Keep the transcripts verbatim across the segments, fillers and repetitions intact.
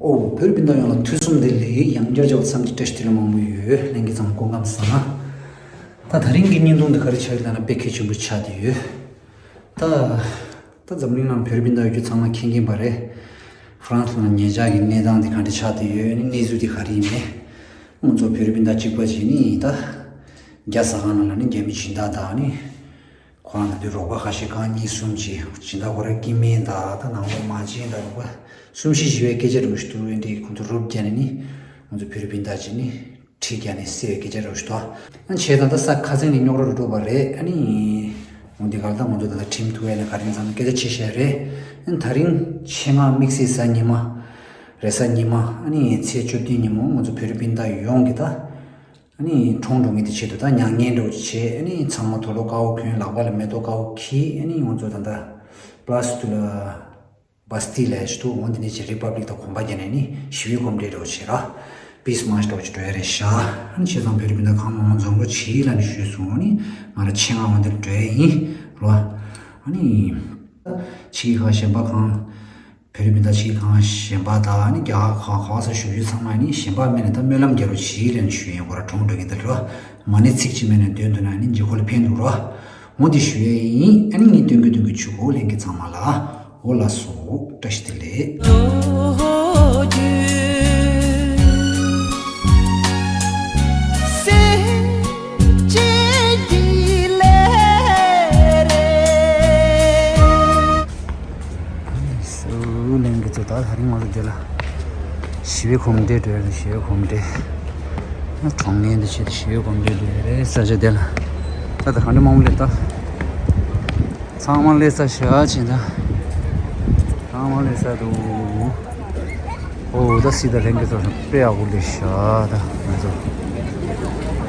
ཨོ། བོད་རིགས་སྤུན་ཟླ་ཡོངས་ལ་ཐུགས་གསོ་འདི་ལས་ཡང་བསྐྱར་བྱ་བ་ཚང་གི་བཀྲ་ཤིས་བདེ་ལེགས་མང་པོ་ཡོད། ལྷན་རྒྱས་ཚང་མ་སྐུ་ཁམས་བཟང་། ད་ད་རིང་གི་བརྙན་ཐུང་འདི་ག་རེ་ཆགས་ཡོད་ལབ་ན་དཔེ་གལ་ཆེན་པོ་ཆགས་བསྡད་ཡོད། ད་ད་འཛམ་གླིང་ནང་བོད་རིགས་སྤུན་ཟླ་ཡོད་རྒྱུ་ཚང་མ་མཁྱེན་མཁྱེན་པ་རེད། ཧྥ་རན་སི་ནང་ཉེ་ཆར་གྱི་གནས་སྟངས་འདི་ག་འདྲ་ཆགས་བསྡད་ཡོད། ཨ་ནི་གནས་ཚུལ་འདི་ག་རེ་ཡིན་མིན། ང་ཚོ་བོད་རིགས་སྤུན་ཟླ་གཅིག་པ་ཅིག་ནི་ད་རྒྱ་ཟ་ཁང་ནང་ལ་ནི་རྒྱ་མི་སྦྱིན་བདག་དང་ནི། ཁོ་རང་ལ་དུས་རོགས་པ་ཁ་ཤས་གང་གཉིས་གསུམ་ཅིག་སྦྱིན་བདག་ཁོ་རང་སྐྱེ་དམན་དང་ད་ནང་ལོགས་མ་བྱན་དང་རོགས་པ་གསུམ་བཞི་ཞིག་བའི་སྐད་ཆ་རུ་ཞིག་འདུག་ཨེ་འདྲའི་ཁོང་ཚོ་རུབ་བརྒྱབ་ནས་ནི་ང་ཚོ་བོད་རིགས་སྤུན་ཟླ་ཅིག་ནི་ཁྲིད་བརྒྱབ་ནས་བསད་པའི་སྐད་ཆ་རུ་ཞིག་འདུག་ཨ་བྱས་ཙང་ད་ས་ཁ་སང་ནས་རྙོག་དྲ་རུ་འགྲོ་བ་རེད། ཨ་ནི་འོ་འདི་ག་ལ་ད་ང་ཚོ་ད་ལྟ་ཁྲིམས་ཐུག་ཡ་ནས་ག་རེ་ཡིན་ཙང་སྐད་ཆ་བྱེད་བཞག་རེད། ཨ་ནི་ད་རིང་ཆེད་མངགས་དམིགས་བསལ་གཟའ་ཉི་མ་རེས་གཟའ་ཉི་མ་ཨ་ནི་ཚེས་བཅུ་བདུན་ཉིན་མོ་ང་ཚོ་བོད་རིགས་སྤུན་ཟླ་ཡོངས་ཀྱི་ད། ཨ་ནི་གྲོངས་འགྲོ་མཁན་དེ་ཆེད་དུ་ད་མྱ་ངན་འདྲ་བོ་ཅིག་བྱས། ཨ་ནི་ཚང་མ་དུག་ལོག་དཀར་པོ་གྱོན། ལག་པ་ལ་མེ་ཏོག་དཀར་པོ་འཁྱེར། ཨ་ནི་ང་ཚོ་ད་ལྟ་པ་ལ་སི་དུ་ལ་བ་སི་ཏི་ལབ་ཡ་ཞིག་འདུག་འོ་འདི་ནས་ཅིག་རི་པབ་ལིག་དང་གོམ་པ་བརྒྱབ་ནས་ནི་ཞི་བའི་གོམ་བགྲོད་འདྲ་བོ་བྱས་ར། པིས་མཱར་ཆི་འདྲ་བོ་ཅིག་འགྲོ་ཡ་རེད་ཤག་ཨ་ནི་བྱས་ཙང་བོད་རིགས་སྤུན་ཟླ་གང་མང་མང་འཛོམས་རོགས་བྱེད་ལབ་ནས་ཞུས་སོང་། ཨ་ནི་ང་རང་ཆེད་མངགས་འོ་འདིར་འགྲོ་ཡ་ཡིན་རོ། ཨ་ནི་ཕྱི་གི་ཁ་གཞན་པ་གང་། བོད་རིགས་སྤུན་ཟླ་ཕྱི་གང་གཞན་པ་དང་ནི་རྒྱ་གར་ག་ག་བ་ས་བཞུགས་ཡུལ་ཚང་མ་ནི་གཞན་པ་མེད་ནས་ད་སྨོན་ལམ་རྒྱག་རོགས་བྱེད་ལབ་ནས་ཞུ་ཡིན། ཁོ་ར་གྲོངས་འགྲོ་གི་འདི་རོ། མ་ཎི་ཚིག་གཅིག་མེད་ནས་འདོན་འདུག་ན་ནི་འཇིགས་སྐུལ་ལ་ཕན་འདུག་རོ། འོ་འདི་ཞུ་ཡས་ཡིན། ཨ་ནི་ངས་སྟོན་གི་སྟོན་གི་ཆུ་གོ་ལེན་གི་ཚང་མ་ལ་འོ་ལགས་སོ། བཀྲ་ཤིས་བདེ་ལེགས། སུ་ལེན་གི་ཚོ་ད་ད་རིང་ང་ཚོ་འདི་ལ་ཞི་བའི་གོམ་བགྲོད་འགྲོ་ཡ་རེད། ཞི་བའི་གོམ་བགྲོད། གྲོངས་མཁན་དེ་ཆེད་དུ་ཞི་བའི་གོམ་བགྲོད་འགྲོ་ཡ་རེད། ས་ཆ་དེ་ལ་ད་ད་ག་འདྲ་མང་པོ་སླེབས་ད། ཚང་མ་སླེབས་ས་ཞག་ཕྱིན་ད། ཚང་མ་སླེབས་ས་འདུག་ཨོ་ད་སྲིད་ད་ལྷན་རྒྱས་ཚོ་དཔེ་ཡག་པོ་སླེབས་ཤག་ད་ང་ཚོ་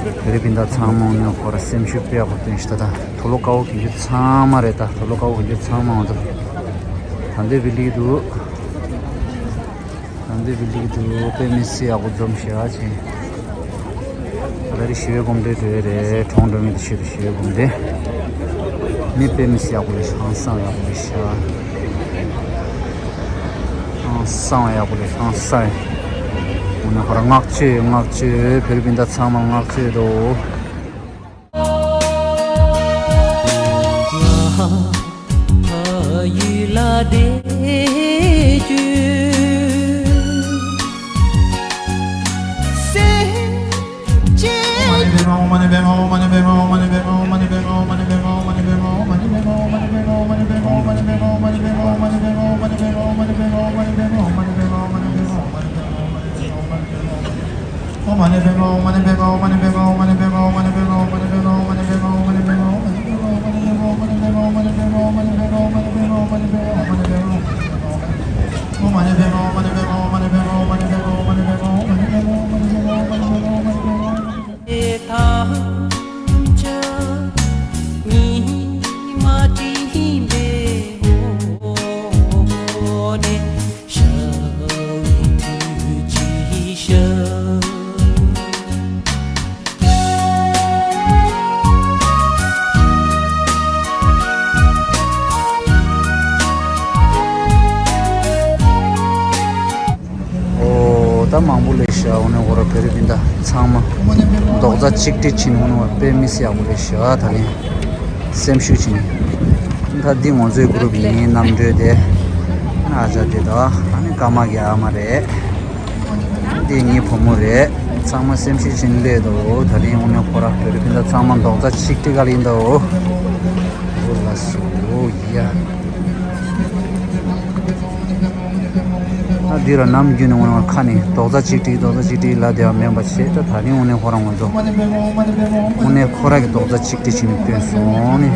བོད་རིགས་སྤུན་ཟླ་ཚང་མ་ནས་ཁོ་ར་སེམས་ཤུགས་དཔེ་ཡག་པོ་བཏོན་ཤག་ད་ད་དུག་ལོག་དཀར་པོ་གྱོན་རྒྱུ་ཚང་མ་རེད། ད་དུག་ལོག་དཀར་པོ་གྱོན་རྒྱུ་ཚང་མ་ང་ཚོ་ད་འདོད་པའི་ལིག་འདུག་ད་འདི་བི་ལིག་དུ་དཔེ་མི་སྲིད་ཡག་པོ་འཛོམས་ཤག་ཅིང་། ད་རེས་ཞི་བའི་གོམ་བགྲོད་འགྲོ་ཡ་རེད། གྲོངས་འགྲོ་མཁན་དེ་ཆེད་དུ་ཞི་བའི་གོམ་བགྲོད། མི་དཔེ་མི་སྲིད་ཡག་པོ་རེད། ཧང་སང་ཡག་པོ་རེད་ཤག་ཧང་སང་ཡག་པོ་རེད། ཧང་སང་ཡག་འོ་ན་ཁོ་ར་བསྔགས་བརྗོད་བསྔགས་བརྗོད། བོད་རིགས་སྤུན་ཟླ་ཚང་མ་བསྔགས་བརྗོད་དོ། ཨོ་ད་མང་པོ་སླེབས་ཤག་འོ་ན་ཁོ་ར་བོད་རིགས་སྤུན་ཟླ་ཚང་མ་རྡོག་རྩ་གཅིག་སྒྲིལ་བྱས་ནས་འོ་ན་དཔེ་མི་སྲིད་ཡག་པོ་སླེབས་ཤག་ད་རིང་སེམས་ཤུགས་ཅིག་ནི། ད་འདི་ང་ཚོའི་གུ་རུབ་ཡིན། རྣམ་གྲོལ་དེ། ཨ་ཅག་དེ་དང་ཨ་ནི་ཀརྨ་གི་ཨ་མ་རེད། འདི་ངའི་བུ་མོ་རེད། ཚང་མ་སེམས་ཤུགས་ཅིག་ནི་སླེབས་འདུག་ད་རིང་འོ་ན་ཁོ་ར་བོད་རིགས་སྤུན་ཟླ་ཚང་མ་རྡོག་རྩ་གཅིག་སྒྲིལ་ག་ལ་ཡིན་འདུག་འོ་ལགས་སོ། ཡ། ད་འདི་ར་ནམ་རྒྱུན་ནས་འོ་ན་ཁ་ནས་རྡོག་རྩ་གཅིག་སྒྲིལ་རྡོག་རྩ་གཅིག་སྒྲིལ་ལབ་བསྡད་པ་མིན་པ་བྱས། ད་ད་རིང་འོ་ན་ཁོ་རང་ང་ཚོ་དངོས་གནས་ཁོ་ར་གི་རྡོག་རྩ་གཅིག་སྒྲིལ་བྱས་ནས་བཏོན་སོང་ནི།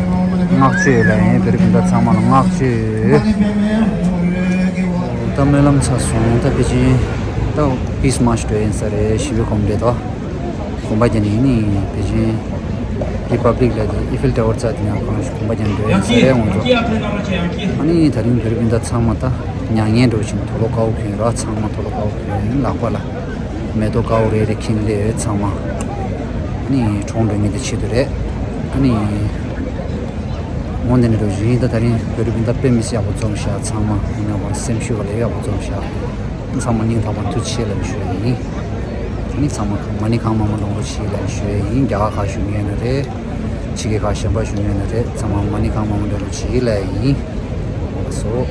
བསྔགས་བརྗོད་ལ་ཡིན། བོད་རིགས་སྤུན་ཟླ་ཚང་མ་ལ་བསྔགས་བརྗོད། ད་སྨོན་ལམ་ཚར་སོང་། ད་ཕལ་ཆེར་ད་པིས་མཱར་ཆི་འགྲོ་ཡིན་ས་རེད། ཞི་བའི་གོམ་བགྲོད་དོ། གོམ་པ་རྒྱག་ནས་ཡིན་ནི་པེ་ཅིན་རི་པབ་ལིག་ལ་དེ་ཨི་ཕེལ་ཊ་ཝར་རྩ་དེ་ནས་གང་ཞིག་གོམ་པ་རྒྱག་འགྲོ་ཡིན་ས་རེད་ང་ཚོ། ཨ་ནི་ད་རིང་བོད་རིགས་སྤུན་ཟླ་ཚང་མ་ད་མྱ་ངན་འགྲོ་བཞིན་དུག་ལོག་དཀར་པོ་གྱོན་ར། ཚང་མ་དུག་ལོག་དཀར་པོ་གྱོན། ལག་པ་ལ་མེ་ཏོག་དཀར་པོ་རེ་རེ་འཁྱེར་སླེབས་ཡོད་ཚང་མ། ཨ་ནི་གྲོངས་འགྲོ་མཁན་དེ་ཆེད་དུ་རེད། ཨ་ནི་འོ་འདི་ནས་འགྲོ་བཞིན་ད་ད་རིང་བོད་རིགས་སྤུན་ཟླ་དཔེ་མི་སྲིད་ཡག་པོ་འཛོམས་ཤག་ཚང་མ་ཡིན་ན་བ་སེམས་ཤུགས་ལ་ཡག་པོ་འཛོམས་ཤག་ཚང་མ་སྙིང་ཐག་པ་ཐུགས་རྗེ་ཆེ་ལབ་ཞུ་ཡ་ཡིན། ཨ་ནི་ཚང་མ་མ་ཎི་གང་མང་མང་འདོན་རོགས་བྱེད་ལབ་ཞུ་ཡ་ཡིན། རྒྱ་གར་ཁག་བཞུགས་མཁན་ན་རེད། ཕྱི་རྒྱལ་ཁག་གཞན་པ་བཞུགས་མཁན་ན་རེད། ཚང་མ་མ་ཎི་གང་མང་མང་འདོན་རོགས་བྱེད་ལབ་ཡ་ཡིན། ལགས་སོ།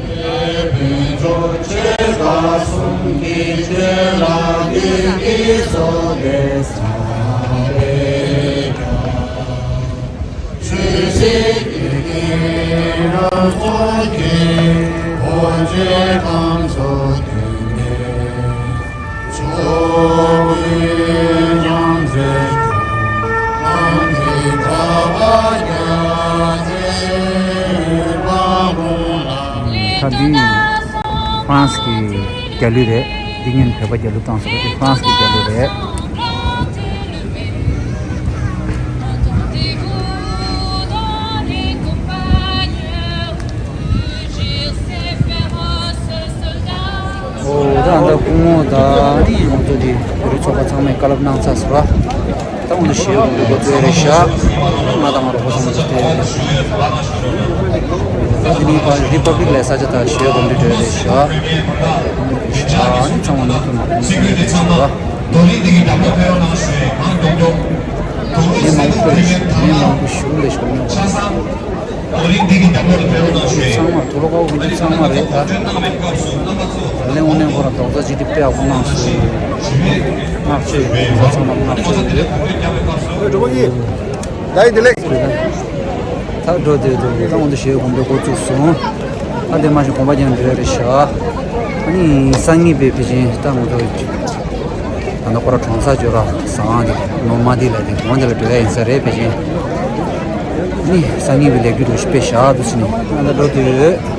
ད་འདི་ཧྥ་རན་སི་གི་རྒྱལ་གླུ་རེད། འདི་ཉིན་བོད་པ་རྒྱལ་གླུ་བཏང་སོང་། འདི་ཧྥ་རན་སི་གི་རྒྱལ་གླུ་རེད། ཨོ་ད་ད་སྐུ་ངོ་ད་ནི་ང་ཚོ་འདི་བོད་རིགས་ཚོགས་པ་ཚང་མས་བཀའ་སློབ་གནང་ཚར་སོང་ར། ད་ང་ཚོ་ཞི་བའི་གོམ་བགྲོད་འགོ་བཙུགས་རེད་ཤག་ང་དང་ང་རོགས་པ་ཚང་མ་ཚོ་དེ་ད་དེ་ནི་རི་པབ་ལིག་ལ་ས་ཆ་ད་ཞི་བའི་གོམ་བགྲོད་འགྲོ་རེད་ཤག་ཨ་ནི་ཚང་མ་ནང་དུ་མ་ཕེབས་རེད་ཤག་མི་མང་པོ་རེད། མི་མང་པོ་ཞུ་རེད་ཤག་ཚང་མ་དུ་ལོ་ཀའོ་གི་ཚང་མ་རེད་ད། ལེ་འོ་ནས་ཁོ་རང་རྡོག་རྩ་གཅིག་སྒྲིལ་དཔེ་ཡག་པོ་གནང་སོང་། བསྔགས་བརྗོད་ཡོད། ཚང་མ་བསྔགས་བརྗོད་ཡོད། ད་འགྲོ་དེ་དུ་ད་འོ་འདི་ཞེས་དགོན་པའི་འགོ་བཙུགས་སོང་། ད་དེ་མ་ཞིག་དགོན་པ་རྒྱང་འགྲོ་ཡ་རེད་ཤག་ཨ་ནི་སང་ཉིན་པའི་ཕལ་ཆེར་ད་ང་ཚོ་ད་ནི་ཁོ་ར་གྲོང་གསར་ཇོ་ར་ཟ་ཁང་དེ་ནོར་མ་དེ་ལ་དེ་དགོན་དེ་ལ་འགྲོ་ཡ་ཡིན་ས་རེད། ཕལ་ཆེར་ནི་སང་ཉིན་པའི་ལས་རྒྱུ་འགྲོ་ཞིག་དཔེ་བཞག་འདུག་ཟེར་ནས་ང་ད་འགྲོ་དུས།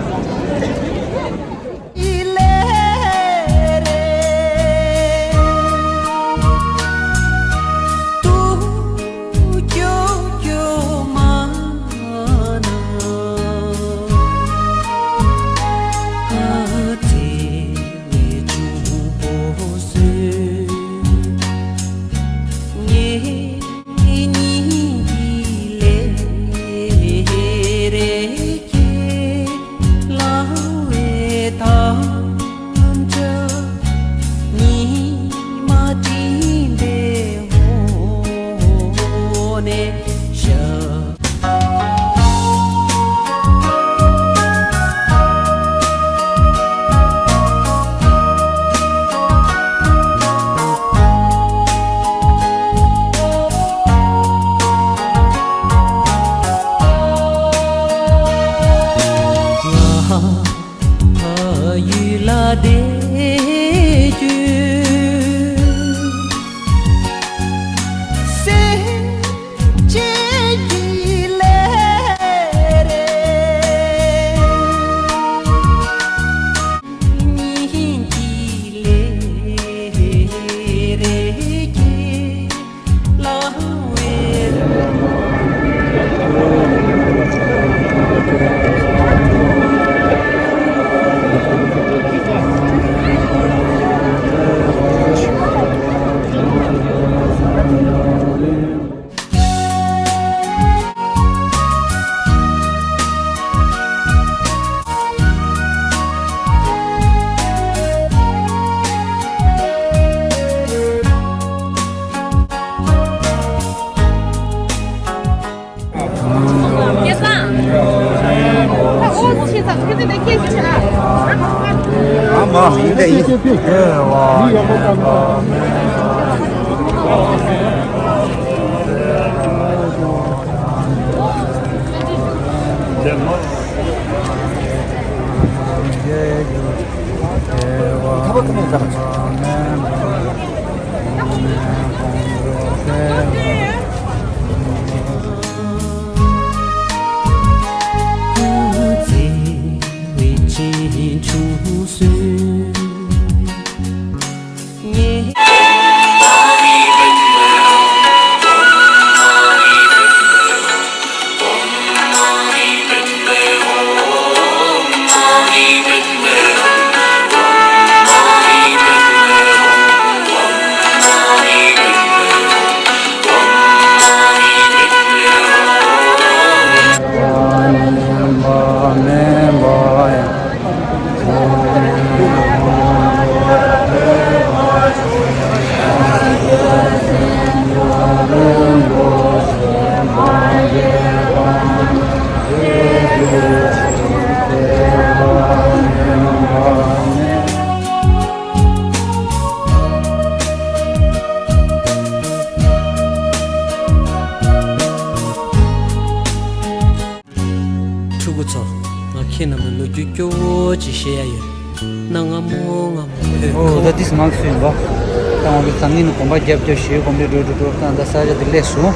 སྐྱོ་བོ་ཅིག་བཤད་ཡ་ཡོད། ན་ང་མོ་ང་མོ་ཨོ་ད་ཏིས་ང་ཚོ་ཡིན་པ། ད་ང་ཚོ་སང་ཉིན་གོམ་པ་རྒྱབ་རྒྱབ་ཞེས་གོམ་པའི་འགྲོ་འགྲོ་འགྲོ་ད་ད་ས་ཆ་དེ་སླེབས་སོང་།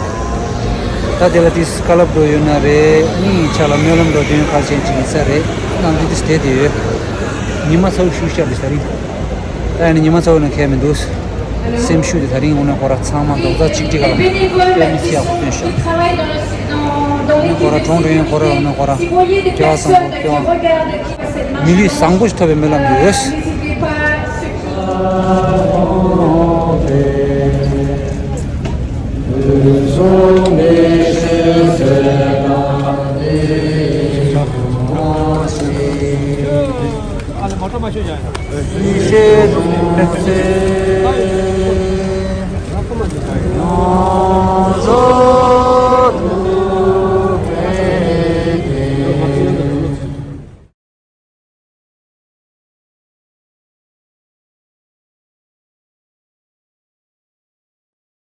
ད་དེ་ལ་ཏིས་བཀའ་སློབ་འགྲོ་ཡོད་ན་རེད། གཉིས་ཆ་ལ་སྨོན་ལམ་འགྲོ་དོན་གལ་ཆེན་ཅིག་ཡིན་ས་རེད། ནང་དུ་ཏིས་བསྡད་དེ་ཡོད། ཉི་མ་ཚ་བོ་ཤུགས་ཤར་དེ་ས་རིང་། ད་ཡིན་ན་ཉི་མ་ཚ་བོ་ན་ཁས་མི་འདུག་སེམས་ཤུགས་དེ་ད་རིང་འོ་ན་ཁོ་ར་ཚང་མ་རྡོག་རྩ་གཅིག་སྒྲིལ་ག་ལ་དཔེ་མི་སྲིད་ཡག་པོ་སྟོན་ཤག་འོ་ན་ཁོ་ར་གྲོང་འགྲོ་ཡོང་ཁོ་ར་འོ་ན་ཁོ་ར་སྐྱོ་བ་བསམ་པོ་སྐྱོ་བ། མི་ལུས་བཟང་པོ་ཞིག་ཐོབ་པའི་སྨོན་ལམ་ཡོད།